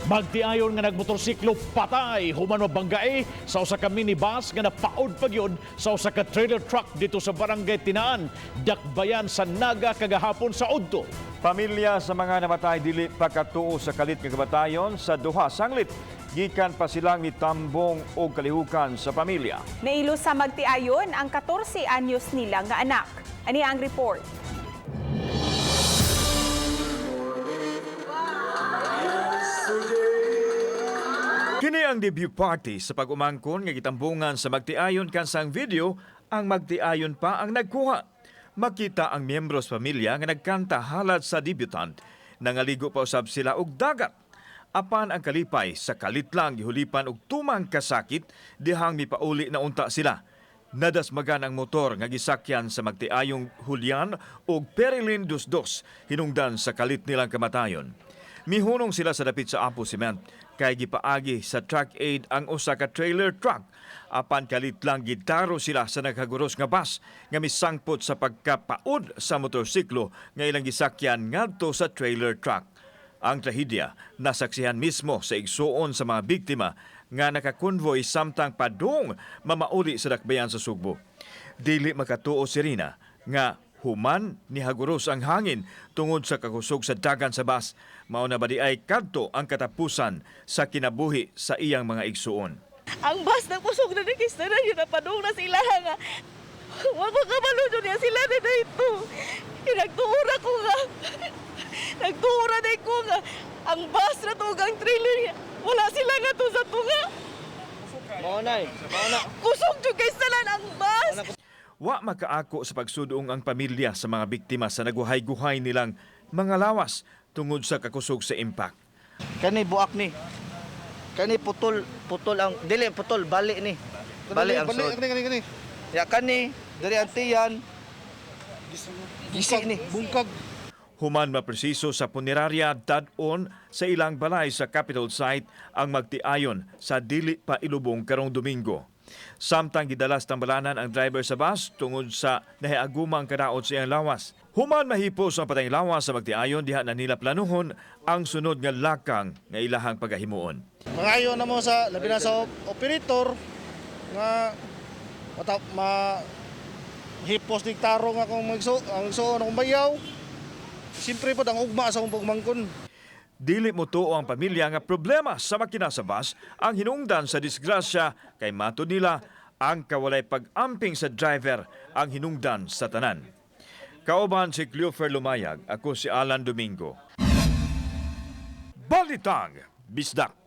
Magtiayon nga nagmotorsiklo patay human mabanggae sa usa ka minibus nga napaod pa gyud sa usa ka trailer truck dito sa Barangay Tinaan, Dakbayan sa Naga kagahapon sa udto. Pamilya sa mga namatay dili pa katuo sa kalit nga kamatayon sa duha sanglit. Gikan pa silang mitambong og kalihukan sa pamilya. Nailo sa magtiayon ang 14 anyos nila nga anak. Ani ang report. Kini ang debut party sa pag-umangkon nga gitambungan sa magtiayon kansang video, ang magtiayon pa ang nagkuha. Makita ang miyembro sa pamilya nga nagkanta halad sa debutant. Nangaligo pa usab sila og dagat. Apan ang kalipay sa kalit lang gihulipan og tumang kasakit dihang mipauli na unta sila. Nadasmagan ang motor nga gisakyan sa magtiayong Julian ug Perilin Dusdos hinungdan sa kalit nilang kamatayon. Mihunong sila sa dapit sa Apo Cement kay gipaagi sa truck aid ang usa ka trailer truck. Apan kalit lang gitaro sila sa naghaguros nga bus nga misangpot sa pagkapaod sa motorsiklo nga ilang gisakyan ngadto sa trailer truck. Ang trahedya nasaksihan mismo sa igsuon sa mga biktima nga nakakonvoy samtang padung mamauli sa dakbayan sa Sugbo. Dili makatuo si Rina nga human ni haguros ang hangin tungod sa kakusog sa dagan sa bus. Mao na ba di ay kadto ang katapusan sa kinabuhi sa iyang mga igsuon. Ang bus na kusog na nikista na yun, napadung na sila nga. Wa ko kabalo jud niya sila na ito. Nagtuura ko nga. Nagtuura na ko nga. Ang bus na to ang trailer niya. Wala sila nga to sa tunga. Mao na eh. Mao na. Kusog jud kay salan ang bus. Wa makaako sa pagsudong ang pamilya sa mga biktima sa naguhay-guhay nilang mga lawas tungod sa kakusog sa impact. Kani buak ni. Kani putol, putol ang dili putol bali ni. Bali ang Bali, sud. kani, kani, kani. Ya kani diri ang tiyan. Gisi ni. Bungkag. Human mapresiso sa punerarya dad-on sa ilang balay sa Capitol site ang magtiayon sa dili pa ilubong karong Domingo. Samtang gidalas tambalanan ang driver sa bus tungod sa nahiagumang kadaot sa iyang lawas. Human mahipos ang patayng lawas sa magtiayon diha na nila planuhon ang sunod nga lakang nga ilahang pagahimuon. Mangayo na mo sa labi na sa operator nga mata, ma hipos ni tarong akong magso ang suon akong bayaw. Siyempre po ang ugma sa akong pagmangkon. Dili mo tuo ang pamilya nga problema sa makina sa bus ang hinungdan sa disgrasya kay matud nila ang kawalay pag-amping sa driver ang hinungdan sa tanan. Kauban si Cleofer Lumayag, ako si Alan Domingo. Balitang Bisdak.